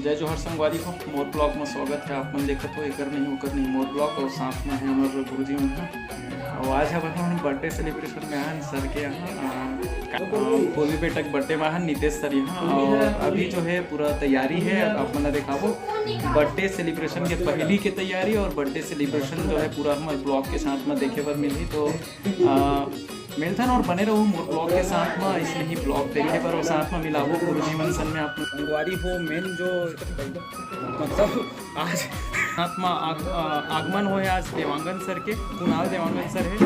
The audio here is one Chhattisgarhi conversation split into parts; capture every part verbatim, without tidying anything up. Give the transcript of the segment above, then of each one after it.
जय जोहार संगवारी हो, मोर ब्लॉग में स्वागत है। आप मन देखत हो एकर नहीं ओकर नहीं मोर ब्लॉग, और साथ में है हमारे गुरुजी मन ह। और आज हम अपन बर्थडे सेलिब्रेशन में आए हैं सर के यहाँ, अ, अ, पूर्वी बेटा के बर्थडे में आए हैं नितेश सर यहाँ। और अभी जो है पूरा तैयारी है, आप मन ला दिखाबो बर्थडे सेलिब्रेशन के पहली के तैयारी और बर्थडे सेलिब्रेशन जो है पूरा हमारे ब्लॉग के साथ में देखे बर मिलही। तो अ, मिलथन और बने रहो मोर ब्लॉग के साथ में, इसमें ही ब्लॉग देखे बर और साथ में मिलाबो गुरुजी मन सन में आप संगवारी हो। मेन जो मतलब आज साथ में आग-, अ, आगमन होए आज देवांगन सर के, कुणाल देवांगन सर है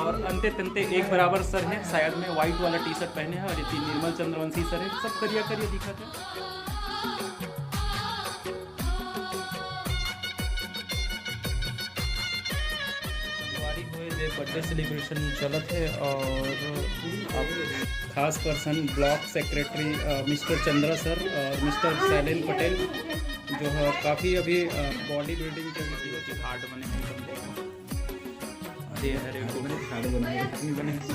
और अंते तंते एक बराबर सर है, शायद में व्हाइट वाला टी शर्ट पहने हैं, और ये तीन निर्मल चंद्रवंशी सर है, सब करिया करिया दिखत है। संगवारी होए जे बर्थडे सेलिब्रेशन चलत है और अब खास पर्सन ब्लॉक सेक्रेटरी, अ, मिस्टर चंद्रा सर और मिस्टर शैलेन पटेल जो है काफ़ी अभी, अ, बॉडी बिल्डिंग के भी हार्ड बने हैं एकदम। अरे, अरे, हार्ड बने हैं, इतनी बने हैं।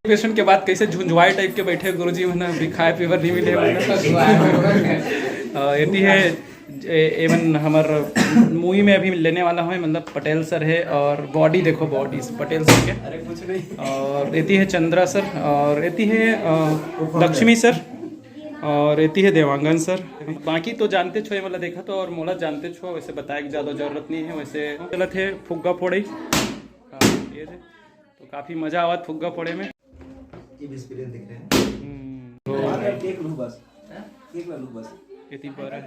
सेलिब्रेशन के बाद कैसे झुंझुआए टाइप के बैठे गुरुजी मन, अभी खाए पीए बर नहीं मिले। अ, एती है ए-, एमन हमर मूवी में अभी लेने वाला है, मतलब पटेल सर है और बॉडी देखो, बॉडी पटेल सर के। अरे कुछ नहीं। और एती है चंद्रा सर और एती है, अ, लक्ष्मी सर। और एती हे देवांगन सर। बाकी तो जानते छो, ये वाला देखा तो, और मोला जानते छो, वैसे बताए के ज़्यादा जरूरत नहीं है। वैसे चलत हे फुग्गा फोड़े। हाँ, ये दे। तो काफ़ी मज़ा आवत फुग्गा फोड़े में। ये भी एक्सपीरियंस दिख रहे हैं। हम्म, तो केक लू बस, केक ला लू बस। एती पर है।